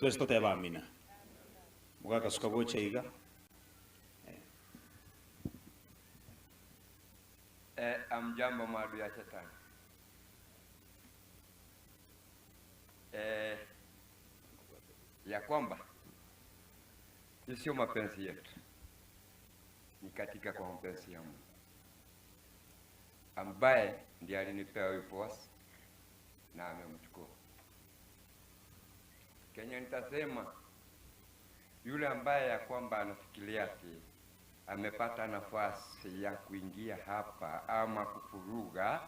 Twese toteba amina. Mugaka suka gocha iga. Amjambo maadui ya shetani. Ya kwamba sio mapenzi yetu, ni katika kwa mapenzi ya Mungu ambaye ndiye alinipea huyu boss na amemchukua. Kenya nitasema yule ambaye ya kwamba anafikiria ati amepata nafasi ya kuingia hapa ama kufuruga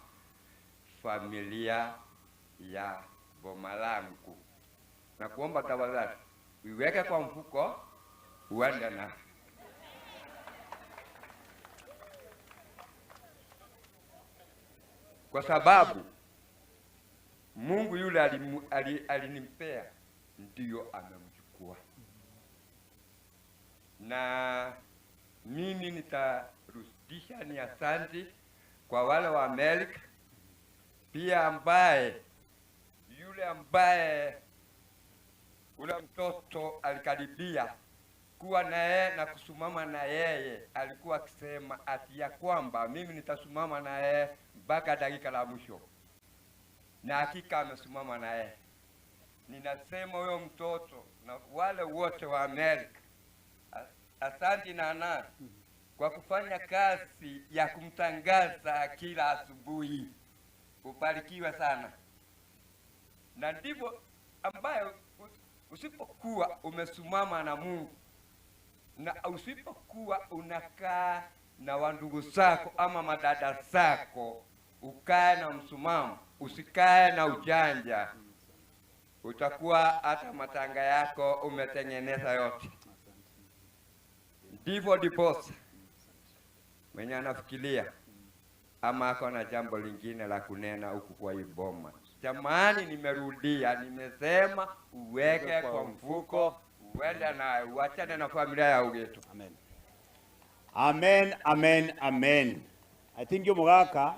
familia ya boma langu, na kuomba tafadhali uiweke kwa mfuko uende na. Kwa sababu Mungu yule alinimpea ndio amemchukua. Na mimi nitarudisha ni asante kwa wale wa Amerika pia, ambaye yule ambaye ule mtoto alikaribia kuwa na yeye na kusimama na yeye, alikuwa akisema ati ya kwamba mimi nitasimama na yeye mpaka dakika la mwisho, na hakika amesimama na yeye. Ninasema huyo mtoto na wale wote wa Amerika, asante Nana kwa kufanya kazi ya kumtangaza kila asubuhi. Ubarikiwe sana. Na ndivyo ambayo usipokuwa umesimama na Mungu na usipokuwa unakaa na wandugu zako ama madada zako, ukae na msimamo, usikae na ujanja, utakuwa hata matanga yako umetengeneza yote. Ndivyo diposa mwenye anafikiria ama ako na jambo lingine la kunena huku kwa hii boma. Jamani, nimerudia, nimesema uweke kwa mfuko, uende na uachane na familia ya Ugeto. Amen. Amen, amen, amen. I think yo mugaka